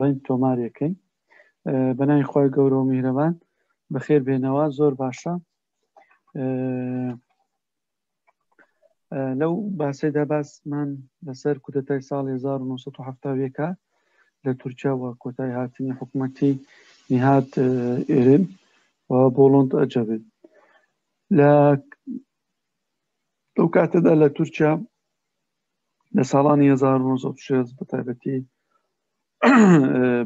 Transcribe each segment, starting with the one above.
بڵێن تۆمارەکەین بە ناوی خی گەورە و میهرەبان بەخێر بێنەوە. زۆر باشە، لەو باسەدا باسمان لەسەر کودەتای ساڵ 1970 لە تورکیا و کۆتای هاتنی حکوومەتی نیهات ئێرن و بۆڵند ئەجەبێت. لە لەو کاتەدا لە تورکیا لە ساڵانی 1960 بە تایبەتی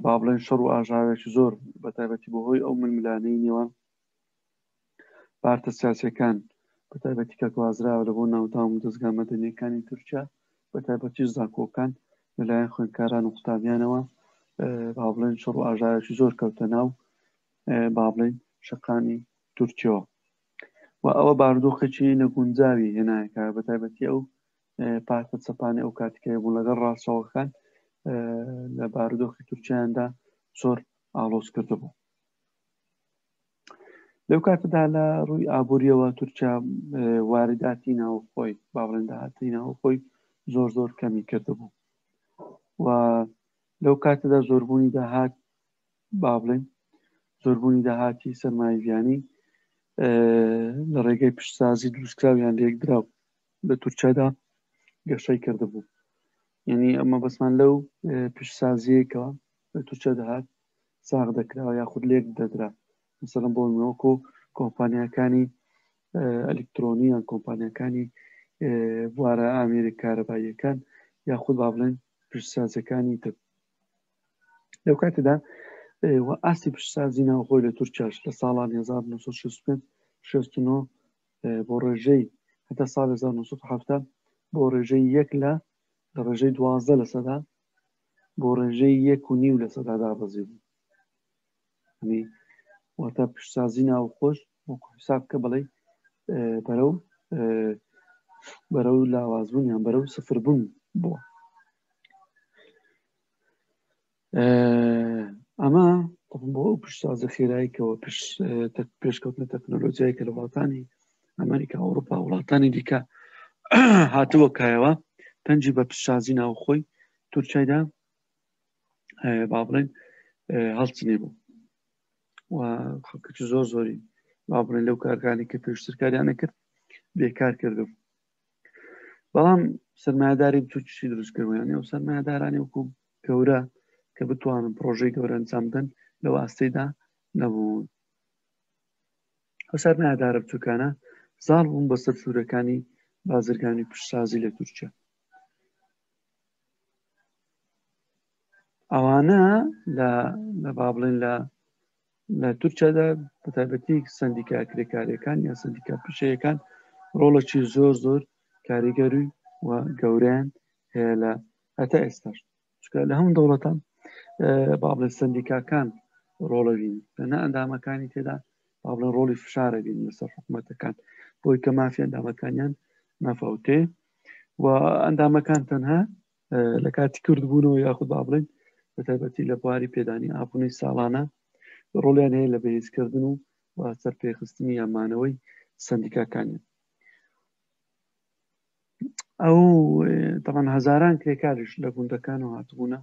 با بڵێن شەڕ و ئاژاوێکی زۆر بە تایبەتی بەهۆی ئەو ململانەی نێوان پارتە سیاسەکان بە تایبەتی کە گوازراوە لە بۆ ناوداوم و دەستگا مەدەنیەکانی تورکیا، بە تایبەتی زانکۆکان، لەلایەن خوێندکاران و قوتابیانەوە با بڵێن شەڕ و ئاژاوێکی زۆر کەوتە ناو با بڵێن شەقامی تورکیەوە و ئەوە بارودۆخێکی نەگونجاوی هێنایەکە، بە تایبەتی ئەو پارتە چەپانی ئەو کاتیکای بوون لەگەڵ ڕاستەوەکان لە بارودۆخی تورکیاندا زۆر ئاڵۆز کردبوو. لەو کاتەدا لە ڕووی ئابووریەوە تورکیا وارداتی ناوخۆی، با بڵێن داهاتی ناوخۆی زۆر زۆر کەمی کردبوو و لەو کاتەدا زۆربوونی داهات، با بڵێن زۆربوونی داهاتی سەرمایە بیانی لە ڕێگەی پشتسازی دروستکراویان لێکدراو لە تورکیادا گەشەی کردبوو. یعنی ئەمە بەسمان لەو پشتسازیەکەوە لە تورکیا دەهات ساغ دەکراوە یاخود لێک دەدرا، مثلەن بۆ وەکو کۆمپانیاکانی ئەلکترۆنی یان کۆمپانیاکانی بوارە ئامێری کارەباییەکان یاخود با بڵێن پشتسازەکانی تر. لەو کاتەدا و ئاستی پشتسازی ناوخۆی لە تورکیاش لە ساڵانی 1965 69 بۆ ڕێژەی هەتا ساڵ 1970 بۆ ڕێژەی یەک لە ڕێژەی 12 لە سەدا بۆ ڕێژەی 1.5 لە سەدا دابەزی بوو. هەنی واتە پشتسازی ناوخۆش وەکو حساب کە بڵێ بەرەو بەرەو لاوازبوون یان بەرەو سفر بوون بووە. ئەمە بۆ ئەو پشتسازە خێراییکەوە پێشکەوتنە تەکنۆلۆژیای کە لە وڵاتانی ئەمریکا، ئەوروپا، وڵاتانی دیکە هاتووە کایەوە، پەنجی بە پشتسازی ناوخۆی تورکیایدا با بڵێن هەڵچنێ بوو و خەڵکێکی زۆر زۆری با بڵێن لەو کارگانی کە پێشتر کاریانە کرد بێکار کردم. بەڵام سەرمایەداری بچووکیشی دروست کردویان و سەرمایەدارانی وەکو گەورە کە بتوانن پرۆژەی گەورە ئەنجام بدەن لەو ئاستەیدا نەبوون. ئەو سەرمایەدارە بچووکانە زاڵ بوون بەسەر سوورەکانی بازرگانی پشتسازی لە تورکیا. ئەوانە لە لە با بڵێن لە تورکیادا بە تایبەتی سندیکا کرێکاریەکان یا سندیکا پیشەیەکان ڕۆڵێکی زۆر زۆر کاریگەری و گەوریان هەیە لە هەتا ئێستاش، چونکە لە هەموو دەوڵەتان با بڵێن سندیکاکان ڕۆڵەبین لەنە ئەندامەکانی تێدا با بڵێن ڕۆڵی فشارە بین لەسەر حکوومەتەکان بۆی کە مافی ئەندامەکانیان نافەوتێ و ئەندامەکان تەنها لە کاتی کردبوونەوە یاخود با بڵێن بە تایبەتی لە بواری پێدانی ئابوونەی ساڵانە ڕۆڵیان هەیە لە بەهێزکردن و و سەرپێخستنی یامانەوەی سندیکاکانیان. ئەو تەمان هەزاران کرێکاریش لە گوندەکان و هاتبوونە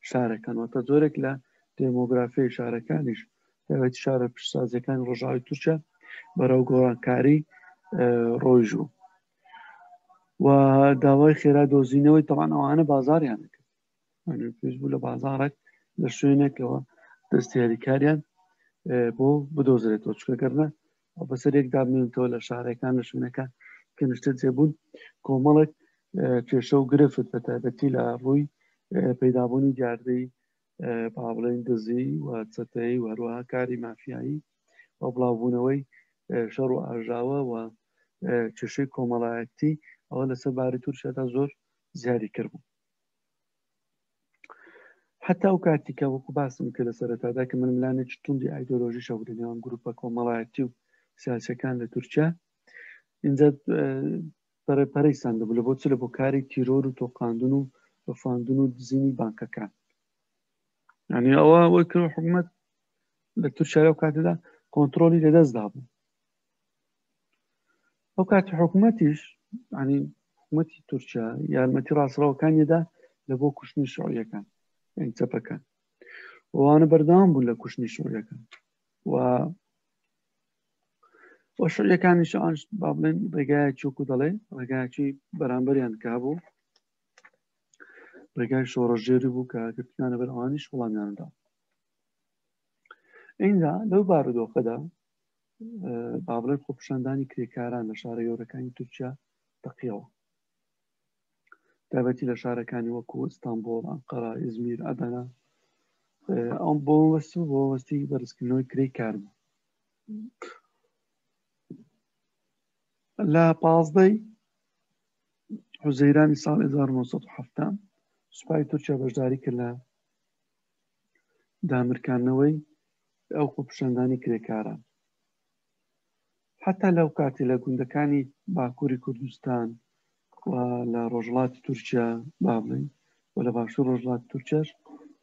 شارەکان، واتە جۆرێک لە دێمۆگرافی شارەکانیش، تایبەتی شارە پشتسازیەکانی ڕۆژاوی تورکیا، بەرەو گۆڕانکاری ڕۆیژوو و داوای خێرا دۆزینەوەی تەوان ئەوانە بازاریان کرد، پێویست بوو لە بازارێک لە شوێنێکەوە دەستیاریکاریان بۆ بدۆزرێتەوە، چکە گەرنە بەسەر یەکدا بمێنێتەوە لە شارەکان لە شوێنەکان کە نیشتە جێبوون کۆمەڵێک کێشە و گرفت بە تایبەتی لە ڕووی پەیدابوونی دیاردەی با بڵێن دزی و چەتەی و هەروەها کاری مافیایی و بڵاوبوونەوەی شەڕ و ئاژاوە و کێشەی کۆمەڵایەتی ئەوە لەسەر باری تورکیادا زۆر زیادی کردبوو. حتا ئەو کاتی کە وەکو باسم کرد لە سەرەتادا کە ململانێکی توندی ئایدۆلۆژی شەبوو لە نێوان گروپە کۆمەڵایەتی و سیاسەکان لە تورکیا، اینجا پەرەی ساندبوو لە بۆ چ لە بۆ کاری تیرۆر و تۆقاندن و ڕفاندن و دزینی بانکەکان. یعنی ئەوە وەی کرد حکومەت لە تورکیا لەو کاتەدا کۆنتترۆلی لەدەستدا بوو. ئەو کاتی حکوومەتیش، ینی حکوومەتی تورکیا، یارمەتی ڕاستڕەوەکانیدا لە بۆ کوشتنی شعویەکان یعنی چەپەکان. وانە بەردەوام بوون لە کوشتنی شوعیەکان و و شوعیەکانیش ئەوانش با بڵێن ڕێگایەکی وەکو دەڵێ ڕێگایەکی بەرامبەریان کە هەبوو ڕێگای شۆڕەژێری بوو کە گرتیانە بەر ئەوانیش وەڵامیاندا ئینجا لەو بارودۆخەدا با بڵێن خۆپیشاندانی کرێکاران لە شارە گەورەکانی تورکیا تەقیەوە تایبەتی لە شارەکانی وەکو ئیستانبۆڵ، ئەنقەرە، ئیزمیر، ئەدەنە ئەو بۆ وەست و بۆ وەستی بەرزکردنەوەی کرێی کار بوو. لە پازدەی حوزەیرانی ساڵ 1970 سوپای تورکیا بەشداری کرد لە دامرکاندنەوەی ئەو خۆپیشاندانی کرێکاران. حتا لەو کاتی لە گوندەکانی باکووری کوردستان و لە ڕۆژهەڵاتی تورکیا با بڵێین و لە باشوور ڕۆژهەڵاتی تورکیاش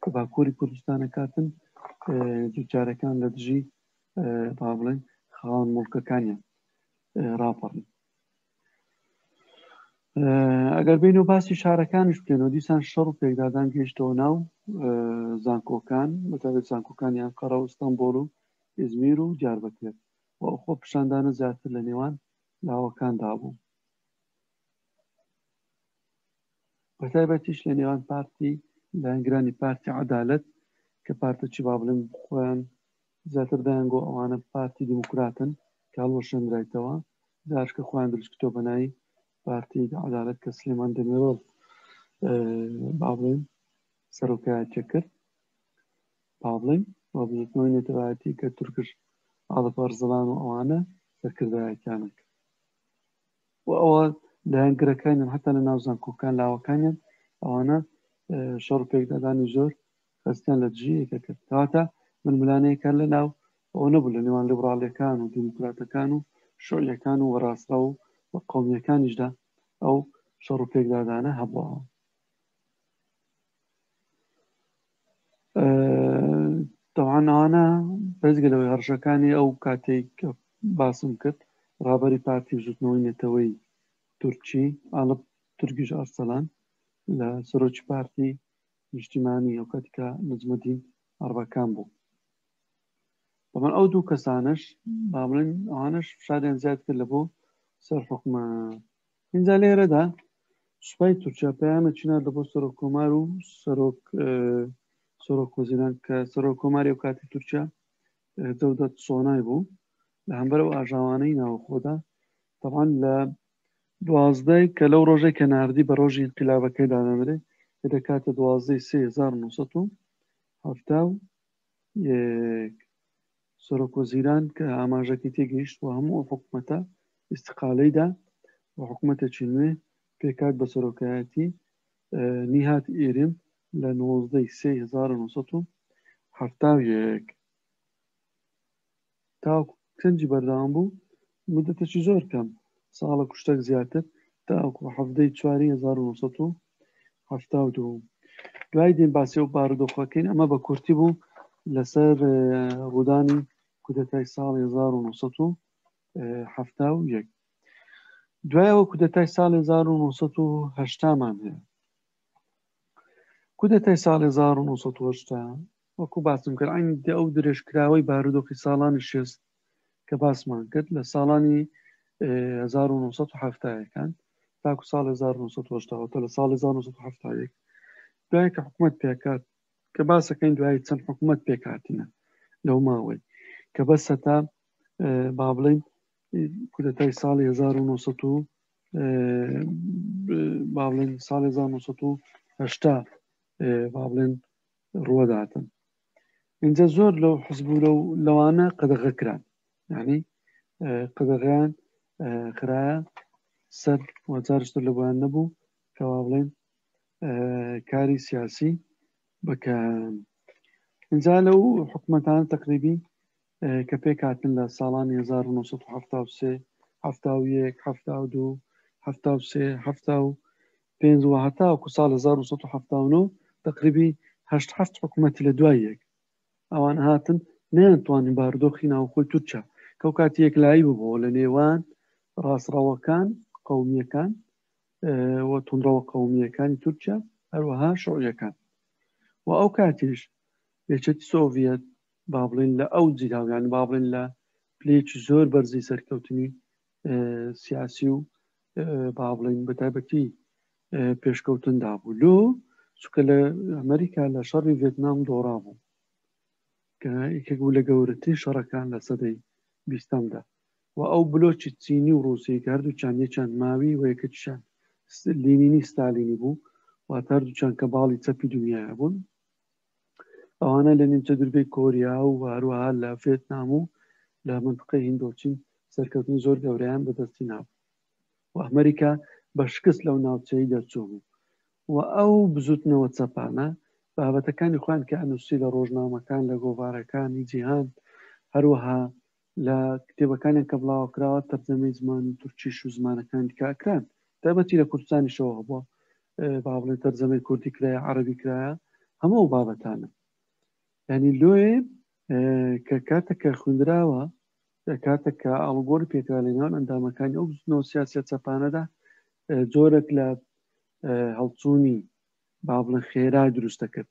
کە باکووری کوردستانە کاتن جوتیارەکان لە دژی با بڵێن خاوەن موڵکەکانیان ڕاپەڕن. ئەگەر بین و باسی شارەکانیش بکەین و دیسان شەڕ و پێکدادان گەیشتەوە ناو زانکۆکان بەتابێت زانکۆکانی ئەنقەرە و ئیستانبۆڵ و ئیزمیر و دیاربەکر و ئەو خۆپیشاندانە زیاتر لە نێوان لاوەکاندا بوو بەتایبەتیش لە نێوان پارتی لایەنگرانی پارتی عەدالەت کە پارتەکی با بڵێم خۆیان زیاتر دەیانگۆ ئەوانە پارتی دیموکراتن کە هەڵوەشێنرایتەوە جارش کە خۆیان دروستکردەوە بە ناوی پارتی عەدالەت کە سلێمان دەمیرۆڵ با بڵێن سەرۆکایەتی کرد با بڵێن و بزوتنەوەی نەتەوایەتی کە تورکش ئاڵپ ئەرزەلان و ئەوانە سەرکردایەتیانە کرد و ئەوە لایەنگرەکانیان هەتا لە ناو زانکۆکان لاوەکانیان ئەوانە شەڕ پێکدادانی زۆر خستیان لە دژی یەکە کرد کەواتە ململانێیەکە لە ناو ئەوە نەبوو لە نێوان لیبراڵیەکان و دیموکراتەکان و شوعیەکان و وەڕاستڕەو و قەومیەکانیشدا ئەو شەڕ و پێکدادانە هەبووە. تەوان ئەوانە بەزگە لەوەی هەڕشەکانی ئەو کاتێک کە باسم کرد ڕابەری پارتی بزوتنەوەی نەتەوەی تورکی ئاڵب تورکیش ئارسەلان لە سەرۆکی پارتی نیشتیمانی ئەو کاتی کە نەجمەدین ئەربەکان بوو بەڵام ئەو دوو کەسانش با بڵێن ئەوانش فشاریان زیاد کرد لە بۆ سەر حکومە اینجا لێرەدا سوپای تورکیا پەیامێکی ناردە بۆ سەرۆک کۆمار و سەرۆک سەرۆک وەزیران کە سەرۆک کۆماری و کاتی تورکیا جەودەت سۆنای بوو لە هەمبەر ئەو ئاژاوانەی ناوخۆدا تەوان لە دوازدەی کە لەو ڕۆژەی کە ناردی بە ڕۆژی ئینقلابەکەی دادەنرێ کە دەکاتە دوازدەی سێ 1971 سەرۆک وەزیران کە ئاماژەکەی تێگەیشت و هەموو ئەو حکومەتە ئیستقالەیدا و حکومەتێکی نوێ پێکات بە سەرۆکایەتی نیهات ئیرم لە 19 سێ 1971 تاوەکو کەنجی بەردەوام بوو مدەتێکی زۆر کەم ساڵە کوشتەک زیاتر تاوەکو حەڤدەی چواری 1972 دوای دێن باسی ئەو بارودۆخەکەین ئەمە بە کورتی بوو لەسەر ڕوودانی کودەتای ساڵ 1971 دوای ئەوە کودەتای ساڵ 1970 مان هەیە کودەتای ساڵ 1970 وەکو باسم کرد عین ئەو درێژکراوەی بارودۆخی ساڵانی شێست کە باسمان کرد لە ساڵانی 1970ەکان تاکو ساڵ 1970 لە ساڵ 1971 دوای کە حکوومەت پێکات کە باسەکەین دوای چەند حکوومەت پێکهاتنە لەو ماوەی کە بەسە تا با بڵین کودەتای ساڵی 1900 با بڵێن ساڵی 1970 با بڵێن ڕوەداتن اینجا زۆر لەو حزب و لەو لەوانە قەدەغە کران یعنی قەدەغیان خراە سەر وەجارشتر لە بۆیان نەبوو کەوا بڵێن کاری سیاسی بکەن اینجا لەو حکومەتان تقریبی کە پێکهاتن لە ساڵانی 1973 71 72 73 75 و هەتاوەکو ساڵ 1979 تقریبی هەشت هەفت حکوومەتی لە دوای یەک ئەوان هاتن نەیانتوانی بارودۆخی ناوخۆی تورکیا کەو کاتی یەکلایی ببەوە لە نێوان ڕاستڕەوەکان قومیەکان و توندڕەوە قومیەکانی تورکیا هەروەها شعویەکان و ئەو کاتیش یەکێتی سۆڤیەت با بڵێن لە ئەو جیدا یان با بڵێن لە پلەیەکی زۆر بەرزی سەرکەوتنی سیاسی و با بڵێن بە تایبەتی پێشکەوتندا بوو لۆ چونکە لە ئەمریکا لە شەڕی ڤێتنام دۆڕا بوو کە یەکێک بوو لە گەورەترین شەڕەکان لە سەدەی بیستەمدا و ئەو بلۆکی چینی و ڕووسی کە هەردووکیان یەکیان ماوی و یەکێکیان لینینی ستالینی بوو واتە هەردووکیان کە باڵی چەپی دنیاە بوون ئەوانە لە نیمچە دوورگەی کۆریا و هەروەها لە ڤێتنام و لە منطقەی هندۆچین سەرکەوتنی زۆر گەورەیان بەدەستی نابوو و ئەمریکا بە شکست لەو ناوچەی دەرچوو بوو و ئەو بزوتنەوە چەپانە بابەتەکانی خۆیان کە ئەنووسی لە ڕۆژنامەکان لە گۆڤارەکانی جیهان هەروەها لە کتێبەکانیان کە بڵاوکراوە تەرجەمەی زمانی تورکیش و زمانەکان دیکە ئەکران تایبەتی لە کوردستانیشەوە هەبووە با بڵێن تەرجەمەی کوردی کرایە عەرەبی کرایە هەموو ئەو بابەتانە ینی لۆیێ کە کاتێک کە خوێندراوە کاتێک کە ئاڵوگۆڕی پێکرا لە نێوان ئەندامەکانی ئەو بزوتنەوە سیاسیە چەپانەدا جۆرێک لە هەڵچوونی با بڵێن خێرا دروست دەکرد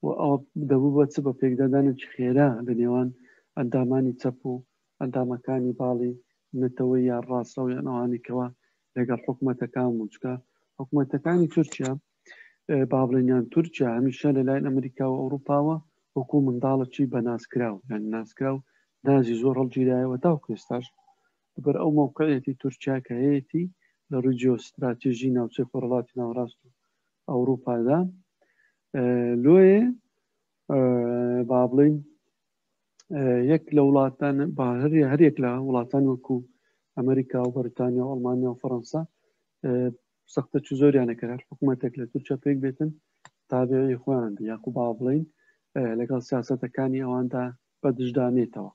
و ئەوە دەبوو بە چ بە پێکدادانێکی خێرا لە نێوان ئەندامانی چەپ و ئەندامەکانی باڵی نەتەوەی یان ڕاستڕەو یان ئەوانەی کەوا لەگەڵ حکومەتەکان بوون چونکە حکومەتەکانی تورکیا با بڵێن یان تورکیا هەمیشە لەلایەن ئەمریکا و ئەوروپاوە وەکو منداڵێکی بە نازکراو یان نازکراو نازی زۆر هەڵگیرایەوە تاوەکو ئێستاش لەبەر ئەو مەوقعیەتی تورکیا کە هەیەتی لە ڕووی جیۆستراتیژی ناوچەی خۆرهەڵاتی ناوەڕاست و ئەوروپادا لۆیێ با بڵین یەک لە وڵاتان هەر یەک لە وڵاتان وەکو ئەمریکا و بەریتانیا و ئەڵمانیا و فەڕەنسا سەختە چ زۆریانە کە هەر حکوومەتێک لە تورکیا پێک بێتن تابعی خۆیان بێ یاخو با بڵین لەگەڵ سیاسەتەکانی ئەواندا بە دژدانێتەوە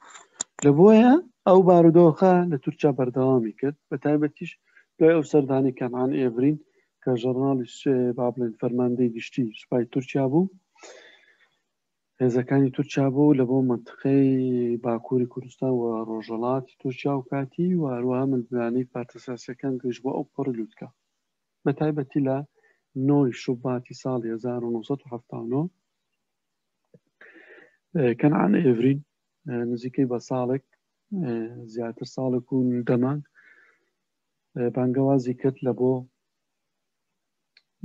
لە بۆیە ئەو بارودۆخە لە تورکیا بەردەوامی کرد بە تایبەتیش دوای ئەو سەردانی کەنعان ئێڤرین کە ژەرناڵی با بڵێن فەرماندەی گشتی سوپای تورکیا بوو هێزەکانی تورکیا بوو لە بۆ مەنتقەی باکووری کوردستان و ڕۆژهەڵاتی تورکیا و کاتی و هەروەها ململانێی پارتە سیاسیەکان گەیشت بۆ ئەو پەڕی لوتکە بە تایبەتی لە نۆی شوباتی ساڵی 1979 کەنعان ئێڤرین نزیکەی بە ساڵێک زیاتر ساڵێک و دەمانگ بانگەوازی کرد لە بۆ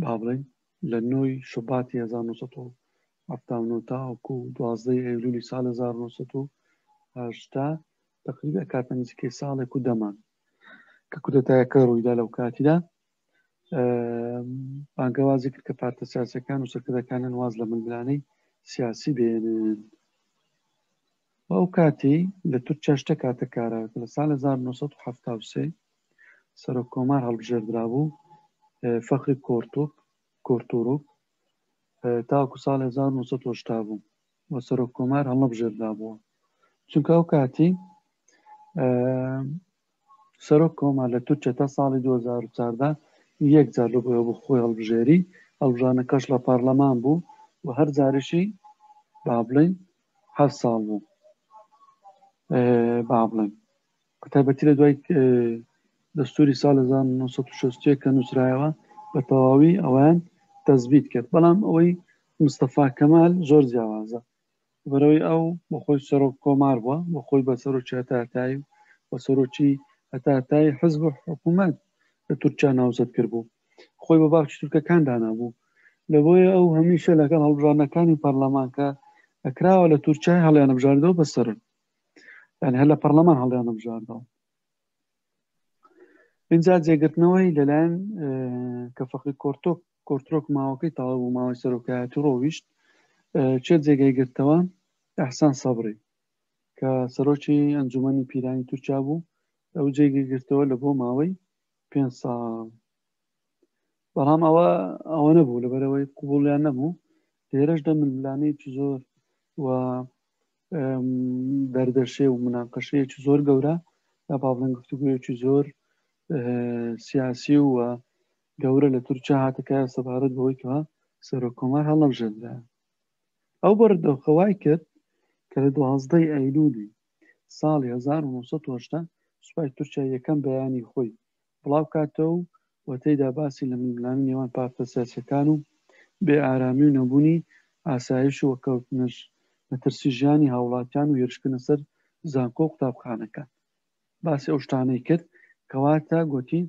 با بڵێین لە نۆی شوباتی 1979 تاوەکو دوازدەی ئەیلولی ساڵ 1980 تقریبا کاتە نزیکەی ساڵێک و دەمان کە کودەتایەکە ڕوویدا لەو کاتیدا بانگەوازی کرد کە پارتە سیاسەکان و سەرکردەکانیان واز لە ململانەی سیاسی بێنن ئەو کاتی لە تورکیا شتە کاتە کارە کە لە ساڵ 1973 سەرۆک کۆمار هەڵبژێردرابوو فەخری کۆرتۆک کۆرتۆرۆک تاوەکو ساڵ 1970 بوو و سەرۆک کۆمار هەڵنەبژێردرابووە چونکە ئەو کاتی سەرۆک کۆمار لە تورکیا تا ساڵی 2014 یەک جار لە بۆ خۆی هەڵبژێری هەڵبژانەکەش لە پەرلەمان بوو و هەر جارشی با بڵین هەر ساڵ بوو با بڵێن بەتایبەتی لە دوای دەستوری ساڵ 1960 کە نووسرایەوە بە تەواوی ئەویان تەزبیت کرد بەڵام ئەوەی مستەفا کەمال زۆر جیاوازە بەرەوەی ئەو بەخۆی سەرۆک کۆمار بووە بەخۆی بە سەرۆکی هەتاتایی و سەرۆکی هەتاتایی حزب و حکوومەت لە تورکیا ناوزەد کردبوو خۆی بە باوکی تورکەکان دانابوو لە بۆیە ئەو هەمیشە لەگەڵ هەڵبژاردنەکانی پەرلەمان کە ئەکراوە لە تورکای هەڵیانە بژاردەوە بەسەرن یعنی هەر لە پەرلەمان هەڵیانە بژاردەوە اینجا جێگرتنەوەی لەلایەن کە فەقری کۆرتۆک کۆرترۆک ماوەکەی تەواو بوو ماوەی سەرۆکایەتی ڕۆویشت چێ جێگەی گرتەوە ئەحسان سەبری کە سەرۆکی ئەنجومەنی پیرانی تورکیا بوو ئەو جێگەی گرتەوە لە بۆ ماوەی پێ ساڵ بەڵام ئەوە ئەوە نەبوو لەبەرەوەی قوبولیان نەبوو لێرەشدا ململانێکی زۆر و دەردەشێ و مناقەشەیەکی زۆر گەورە یا با بڵێن گفتوگویەکی زۆر سیاسی و گەورە لە تورکیا هاتەکە سەبارەت بەوەی کە سەرۆک کۆمار هەڵنەبژێردرا ئەو بەردۆخە وای کرد کە لە دوازدەی ئەیلولی ساڵی 1970 سوپای تورکیا یەکەم بەیانی خۆی بڵاوکاتەوە و تێیدا باسی لە ململانێی نێوان پارتە سیاسییەکان و بێ ئارامی و نەبوونی ئاسایش و کەوتنە مەترسی ژیانی هاوڵاتیان و هێرشکردنە سەر زانکۆ و قوتابخانەکان. باسی ئەو شتانەی کرد کەواتە گوتی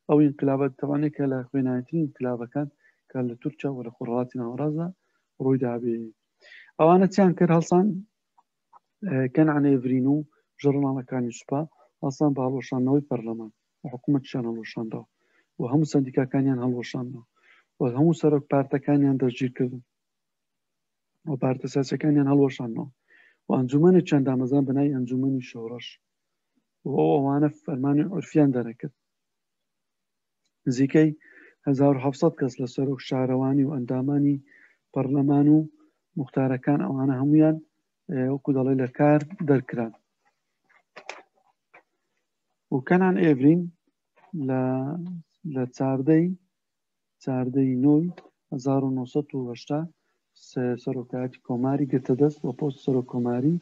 ئەو ئینقلابە تەوانێک کە لە خوێنایترین ئینقلابەکان کە لە تورکیا و لە خۆرهەڵاتی ناوەڕاستدا ڕوویدابێ. ئەوانە چیان کرد؟ هەڵسان کەنعان ئێڤرین و ژەڕناڵەکانی سوپا هەڵسان بە هەڵوەشاندنەوەی پەرلەمان و حکوومەتیان هەڵوەشاندەوە و هەموو سەندیکاکانیان هەڵوەشاندەوە و هەموو سەرۆک پارتەکانیان دەستگیرکردن و پارتە سیاسەکانیان هەڵوەشاندنەوە و ئەنجومەنێکیان دامەزان بە ناوی ئەنجومەنی شۆڕش و ئەوانە فەرمانی عورفیان دەرەکرد. نزیکەی 1700 کەس لە سەرۆک شارەوانی و ئەندامانی پەرلەمان و موختارەکان ئەوانە هەمویان وەکو دەڵێ لە کار دەرکران و کەنان ئێڤرین لە چاردەی چاردەی نۆی 1970 سەرۆکایەتی کۆماری گرتە دەست و پۆست سەرۆک کۆماری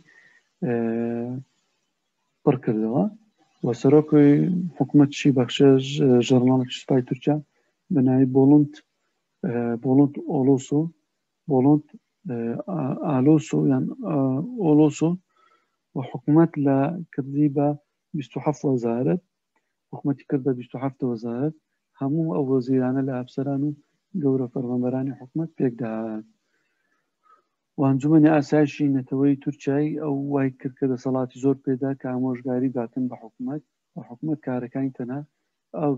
پڕکردەوە و سەرۆکی حکوومەتشی بەخشە ژەرناڵێکی سوپای تورکیا بە ناوی بۆڵنت بۆڵنت ئۆلۆسۆ بۆڵنت ئالۆسۆ یان ئۆلۆسۆ و حکوومەت لە کردی بە 27 وەزارەت حکوومەتی کرد بە 27 وەزارەت هەموو ئەو وەزیرانە لە ئەفسەران و گەورە فەرمانبەرانی حکوومەت پێکداهات و ئەنجومەنی ئاسایشی نەتەوەی تورکیای ئەو وای کرد کە دەسەڵاتی زۆر پێدا کە ئامۆژگاری باتن بە حکوومەت و حکوومەت کارەکانی تەنها ئەو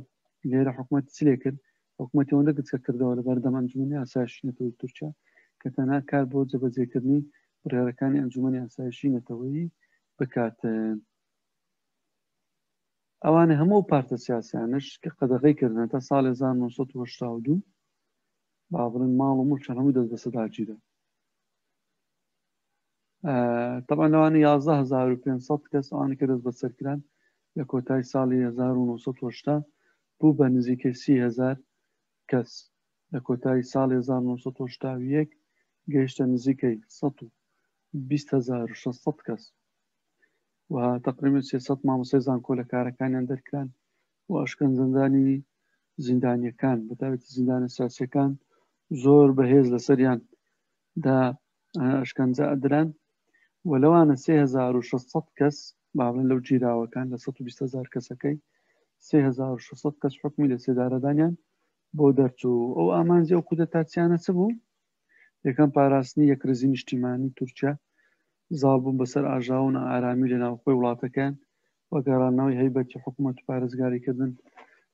لێرە حکوومەت چ لێ کرد حکوومەتی ئەوەندە گچکە کردەوە لە بەردەم ئەنجومەنی ئاسایشی نەتەوەی تورکیا کە تەنها کار بۆ جێبەجێکردنی بڕیارەکانی ئەنجومەنی ئاسایشی نەتەوەیی بکات. ئەوانە هەموو پارتە سیاسیانش کە قەدەغەی کردن تا ساڵی 1982 با بڵێن ماڵ و مڵکیان هەموو دەست بەسەدا گیرا. تەبعەن لەوانە 11500 کەس ئەوانە کە دەست بەسەر کران لە کۆتای ساڵی 1970 بوو بە نزیکەی 30هزار کەس لە کۆتایی ساڵی 1971 گەیشتە نزیکەی 120600 کەس و تقریبا 300 مامۆستای زانکۆ لە کارەکانیان دەرکران و ئەشکەنجەدانی زیندانیەکان بەتایبەتی زیندانە سیاسیەکان زۆر بەهێز لەسەریان دا ئەشکەنجە ئەدران و لەوانە 3600 کەس باڵن لەو گیراوەکان لە 120هزار کەسەکەی 3600 کەس حکومی لە سێدارەدانیان بۆ دەرچوو. ئەو ئامانجی ئەو کودەتاچیانە چ بوو؟ یەکەم پاراستنی یەکڕیزی نیشتیمانی تورکیا، زاڵبوون بەسەر ئاژاوە و نائارامی لە ناوخۆی وڵاتەکەیان و گەڕاندنەوەی هەیبەتی حکومەت و پارێزگاریکردن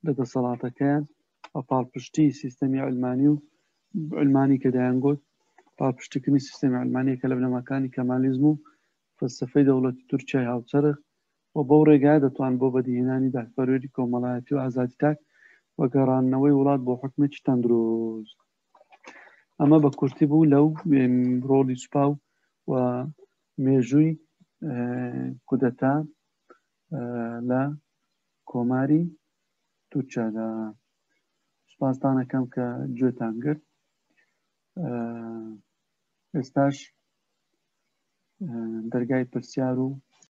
لە دەسەڵاتەکەیان و پاڵپشتی سیستەمی عەلمانی و عەلمانی کە دەیانگوت پاڵپشتیکردنی سیستەمی عەلمانیە کە لە بنەماکانی کەمالیزم و فەلسەفەی دەوڵەتی تورکیای هاوچەرخ و بەو ڕێگایە دەتوان بۆ بەدیهێنانی دادپەروەری کۆمەڵایەتی و ئازادی تاک و گەڕاندنەوەی وڵات بۆ حوکمێکی تەندروست. ئەمە بە کورتی بوو لەو ڕۆڵی سوپا و مێژووی کودەتا لە کۆماری تورکیادا. سوپاستانەکەم کە گوێتان گرت. ئێستاش دەرگای پرسیار و